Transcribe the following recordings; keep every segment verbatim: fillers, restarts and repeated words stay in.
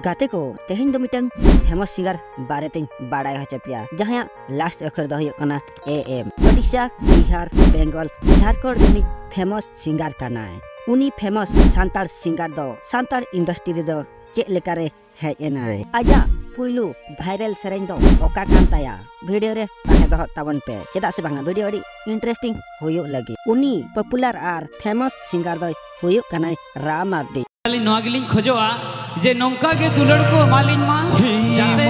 ᱜᱟᱛᱮ ᱠᱚ, ᱛᱮᱦᱮᱧ ᱫᱚ ᱢᱤᱫᱴᱟᱝ famous singer ᱵᱟᱨᱮ ᱛᱮᱧ ᱵᱟᱲᱟᱭ ᱦᱚᱪᱚ ᱯᱮᱭᱟ, ᱡᱟᱦᱟᱸᱭᱟᱜ last ᱚᱠᱷᱚᱨ ᱫᱚ ᱦᱩᱭᱩᱜ ᱠᱟᱱᱟ A M᱾ ᱳᱰᱤᱥᱟ, ᱵᱤᱦᱟᱨ, ᱵᱮᱝᱜᱚᱞ, ᱡᱷᱟᱲᱠᱷᱚᱸᱰ ᱨᱤᱱᱤᱡ famous singer ᱠᱟᱱᱟᱭ᱾ ᱩᱱᱤ famous ᱥᱟᱱᱛᱟᱲ singer ᱫᱚ ᱥᱟᱱᱛᱟᱲ industry ᱨᱮᱫᱚ ᱪᱮᱫ ᱞᱮᱠᱟᱨᱮ ᱦᱮᱡ ᱮᱱᱟᱭ? ᱟᱡᱟᱜ ᱯᱩᱭᱞᱩ viral ᱥᱮᱨᱮᱧ ᱫᱚ ᱚᱠᱟ ᱠᱟᱱ ᱛᱟᱭᱟ? video ᱨᱮ ᱛᱟᱦᱮᱸ ᱫᱚᱦᱚᱜ ᱛᱟᱵᱚᱱ ᱯᱮ, ᱪᱮᱫᱟᱜ ᱥᱮ ᱵᱟᱝᱟ video ᱟᱹᱰᱤ interesting ᱦᱩᱭᱩᱜ ᱞᱟᱹᱜᱤᱫ᱾ ᱩᱱᱤ popular ᱟᱨ famous singer ᱫᱚᱭ ᱦᱩᱭᱩᱜ ᱠᱟᱱᱟᱭ ᱨᱟᱢ ᱢᱟᱨᱰᱤ᱾ ᱟᱹᱞᱤᱧ ᱱᱚᱣᱟ ᱜᱮᱞᱤᱧ ᱠᱷᱚᱡᱚᱜᱼᱟ ᱡᱮ ᱱᱚᱝᱠᱟ ᱜᱮ ᱫᱩᱞᱟᱹᱲ ᱠᱚ ᱮᱢᱟᱞᱤᱧ ᱢᱟ, ᱡᱟᱛᱮ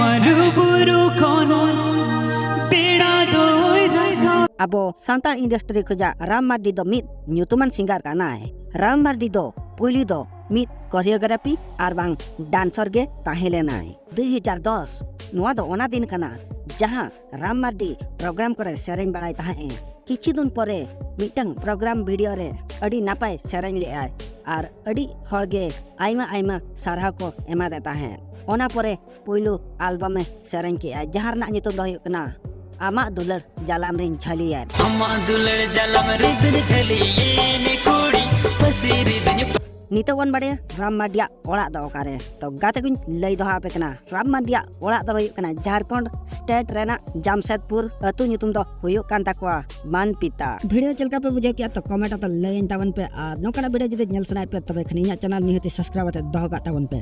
ᱟᱵᱚ ᱥᱟᱱᱛᱟᱲ industry ᱠᱷᱚᱡᱟᱜ ᱨᱟᱢ ᱢᱟᱨᱰᱤ ᱫᱚ ᱢᱤᱫ ᱧᱩᱛᱩᱢᱟᱱ singer ᱠᱟᱱᱟᱭ᱾ ᱨᱟᱢ ᱢᱟᱨᱰᱤ ᱫᱚ ᱯᱩᱭᱞᱩ ᱫᱚ ᱢᱤᱫ choreography ᱟᱨ ᱵᱟᱝ dancer ᱜᱮ ᱛᱟᱦᱮᱸ ᱞᱮᱱᱟᱭ᱾ ᱫᱩᱭ ᱦᱟᱡᱟᱨ ᱫᱚᱥ, ᱱᱚᱣᱟ ᱫᱚ ᱚᱱᱟ ᱫᱤᱱ ᱠᱟᱱᱟ ᱡᱟᱦᱟᱸ ᱨᱟᱢ ᱢᱟᱨᱰᱤ program ᱠᱚᱨᱮ ᱥᱮᱨᱮᱧ ᱵᱟᱲᱟᱭ ᱛᱟᱦᱮᱸᱫ ᱮ᱾ ᱠᱤᱪᱷᱩ ᱫᱤᱱ ᱯᱚᱨᱮ ᱢᱤᱫᱴᱟᱝ program video ᱨᱮ ᱟᱹᱰᱤ ᱱᱟᱯᱟᱭ ᱥᱮᱨᱮᱧ ᱞᱮᱫᱟᱭ ᱟᱨ ᱟᱹᱰᱤ ᱦᱚᱲ ᱜᱮ ᱟᱭᱢᱟ ᱟᱭᱢᱟ ᱥᱟᱨᱦᱟᱣ ᱠᱚ ᱮᱢᱟᱫᱮ ᱛᱟᱦᱮᱸᱫ᱾ ᱚᱱᱟ ᱯᱚᱨᱮ ᱯᱩᱭᱞᱩ album ᱮ ᱥᱮᱨᱮᱧ ᱠᱮᱫᱟᱭ, ᱡᱟᱦᱟᱸ ᱨᱮᱱᱟᱜ ᱧᱩᱛᱩᱢ ᱫᱚ ᱦᱩᱭᱩᱜ ᱠᱟᱱᱟ ᱟᱢᱟᱜ ᱫᱩᱞᱟᱹᱲ ᱡᱟᱞᱟᱢ ᱨᱤᱧ ᱡᱷᱟᱹᱞᱤᱭᱮᱱ᱾ ᱟᱢᱟᱜ ᱫᱩᱞᱟᱹᱲ ᱡᱟᱞᱟᱢ ᱨᱮ ᱫᱩᱧ ᱡᱷᱟᱹᱞᱤᱭᱮᱱ ᱠᱩᱲᱤ, ᱯᱟᱹᱥᱤ ᱨᱮ ᱫᱩᱧ ᱱᱤᱛᱚᱜ ᱵᱚᱱ ᱵᱟᱲᱟᱭᱟ ᱨᱟᱢ ᱢᱟᱨᱰᱤᱭᱟᱜ ᱚᱲᱟᱜ ᱫᱚ ᱚᱠᱟᱨᱮ᱾ ᱛᱚ ᱜᱟᱛᱮ ᱠᱚᱧ ᱞᱟᱹᱭ ᱫᱚᱦᱚ ᱟᱯᱮ ᱠᱟᱱᱟ, ᱨᱟᱢ ᱢᱟᱨᱰᱤᱭᱟᱜ ᱚᱲᱟᱜ ᱫᱚ ᱦᱩᱭᱩᱜ ᱠᱟᱱᱟ ᱡᱷᱟᱲᱠᱷᱚᱸᱰ state ᱨᱮᱱᱟᱜ ᱡᱟᱢᱥᱮᱫᱽᱯᱩᱨ ᱟᱹᱛᱩ, ᱧᱩᱛᱩᱢ ᱫᱚ ᱦᱩᱭᱩᱜ ᱠᱟᱱ ᱛᱟᱠᱚᱣᱟ ᱢᱟᱱᱯᱤᱛᱟ᱾ video ᱪᱮᱫ ᱞᱮᱠᱟ ᱯᱮ ᱵᱩᱡᱷᱟᱹᱣ ᱠᱮᱜᱼᱟ? ᱛᱚ comment ᱟᱛᱮ ᱞᱟᱹᱭᱟᱹᱧ ᱛᱟᱵᱚᱱ ᱯᱮ, ᱟᱨ ᱱᱚᱝᱠᱟᱱᱟᱜ video ᱡᱩᱫᱤ ᱧᱮᱞ ᱥᱟᱱᱟᱭᱮᱫ ᱯᱮ, ᱛᱚᱵᱮ ᱠᱷᱟᱱ ᱤᱧᱟᱹᱜ channel ᱱᱤᱦᱟᱹᱛᱤ subscribe ᱟᱛᱮ ᱫᱚᱦᱚ ᱠᱟᱜ ᱛᱟᱵᱚᱱ ᱯᱮ᱾